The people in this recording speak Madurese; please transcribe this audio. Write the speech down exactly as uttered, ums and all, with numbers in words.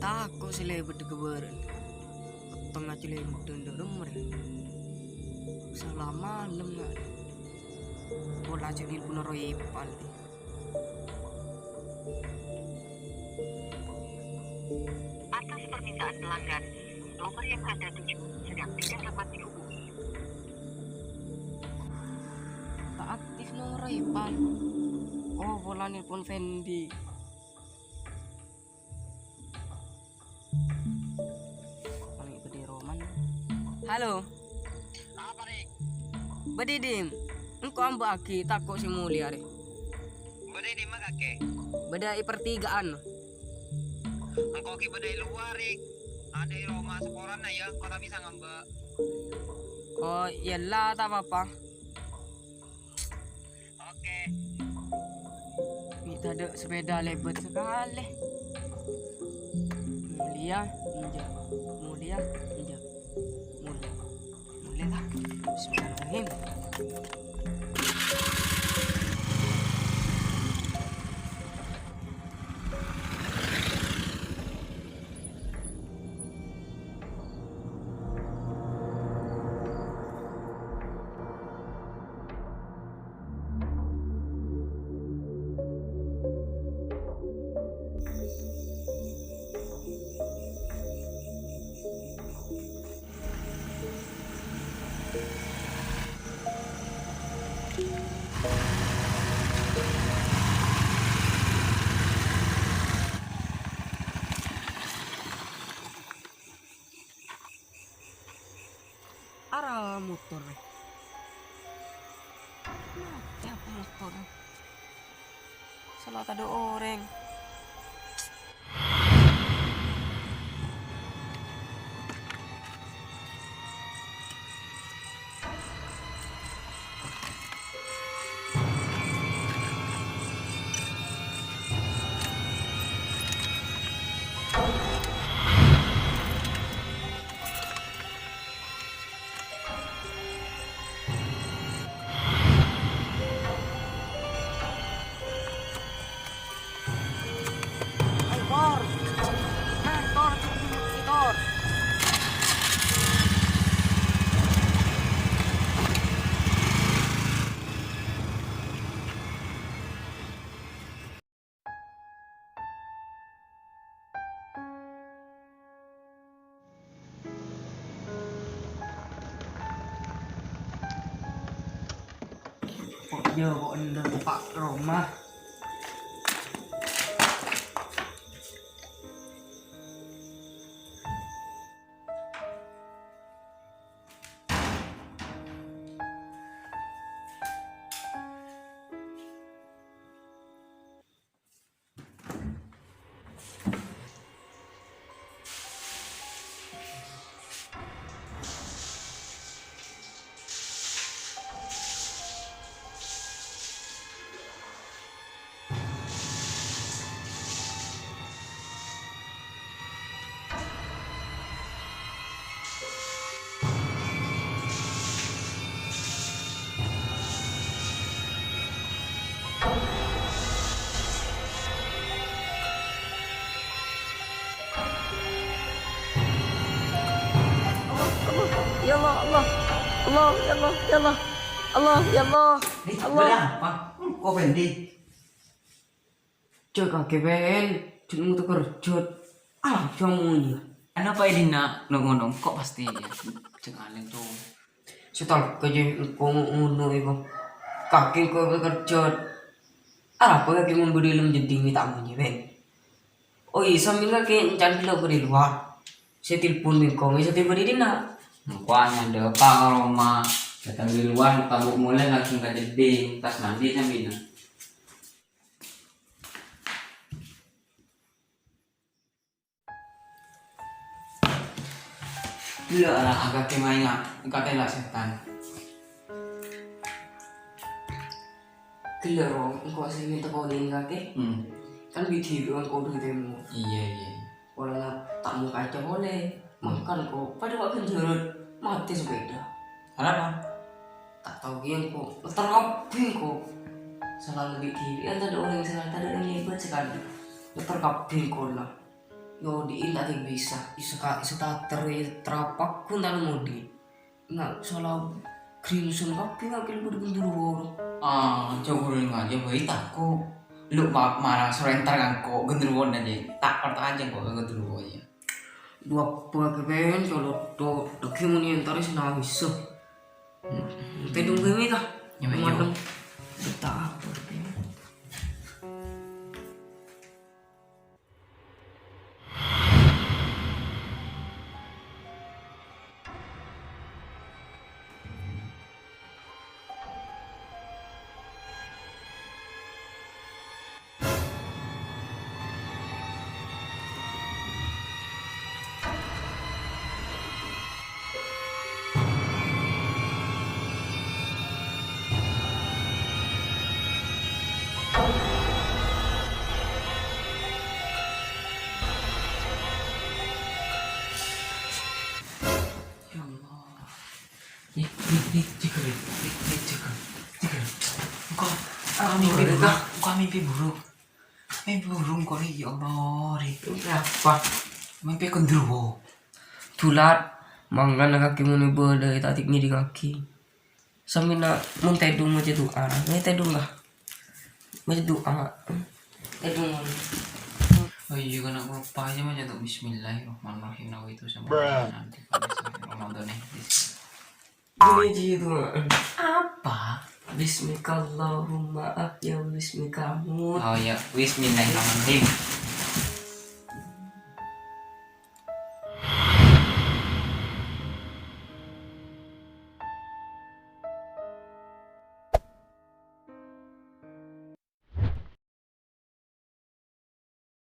Tako' sè lèbât ghâbârân. Petteng ajâ lèbât dâ' remma rè. Sala malem, na'. Pola jâ' nelpon Roy Ipal, dhi. Atas permintaan pelanggan, nomor yang Anda tuju sedang tidak dapat dihubungi. Ta' aktif nomor Roy Ipal. Oh, pola nelpon Fendi. Palèng bâdâ è roma. Halo. Apa, Rik? Bâdâ è dimma? Engko' ambâ'âghi tako' sè molèya, rè. Bâdâ è dimma, Kakè? Bâdâ è pertigaan. Engko' ghi' bâdâ è lowar, Rik. Adâ' è roma saporana, yâ, engko' ta' bisa ngambâ'. Oh, iyâ la, ta' pa-apa. Oke. Mè' tadâ' sepèda lèbât sakalè. Molèya, enjâ'. Molèya, enjâ'. Molèya. Molèya, ta'. Bismillahirrahmanirrahim. Ara motor, rè. Matè apa motor? Sala tadâ' orèng. Ayo, Tor. Ayo, Tor, cepet, cepet, Tor. Kok jâ' kok endâ' Pak Roma. Allah, Allah, ya Allah, Allah. Allah, ya Allah, ya Allah. Allah, ya Allah. Nih, Allah. Bâdâ apa? Hmm, kok Fendi? Jâ' kakè, Pen. Jâ' muter kerjot. Ah, jâ' mon, yâ. Anapa è dinna' ngono-ngono? Kok pastè, yâ? Jâ' alèng, to. Sè talkè jâ' engko' ngono, iko. Kakè engko' kerjot. Arapa kakè mon bâdâ è dâlem jeddhing mè' ta' monyè, Pen? Oh, iyâ, sambi kakè encan ghellâ' bâdâ è lowar. Sè telpon bi' engko' mè' sè tèbâ è dinna'. Engko' anyandhâ ka roma. Dâteng è lowar, tabuk molè langsung ka jeddhing, tas mandi sambina. Ghellâ' la, kakè maènga, kakè la sètan. Ghellâ', Rom, engko' sè mènta polè kakè. Hmm. Kan bi' dhibi' engko' dhu tèmo. Iyâ, iyâ. Polana ta' mo kaca polè. Makan ko padâ wa' ghânjhârân. Matè sepèda. Arapa? Ta' tao kèya engko'. Ngetter kabbhi engko'. Sala bi' dhibi' kan tadâ' orèng sè tadâ' orèng lèbât sakalè. Ngetter kabbhi engko' la. Yo, diin ta' bisa. Isa ka, isa tater, ya, trapak, kun tanu modi. Nga' sala grimson kabbhi nga' kelu kudu gendruwo. Ah, coba dulu aja, boy, tako. Lu ma-, marah sore entar ngangko gendruwo aja. Tak pertanyaan kok gendruwo ya. Dua apa kepen, colok to, daging muni entar sih nangis. Tedung kene ta? Ya, ya. Madem. Tak apa, kepen. Ya Allah. Nih, nih, nih, jaga, nih. Nih, nih, jaga. Jaga. Engko', ah, mimpi buruk. Engko' mimpi buruk. Mimpi buruk engko', nih, ya Allah, nih. Mimpi apa? Mimpi gendruwo. Dulat, mangan kaki muni bâdâ, tadi ngiri kaki. Samina mun tedung maca du'a, nggak tedung lah. Maca du'a. Tedung. Oh iya, kena lupa aja maca du'a. Bismillahirrahmanirrahim. Nawaitu sama nanti kalau Ramadan nih. Gini ji du'a. Apa? Bismikallahumma ahya wa bismika amut. Oh iya, bismillahirrahmanirrahim.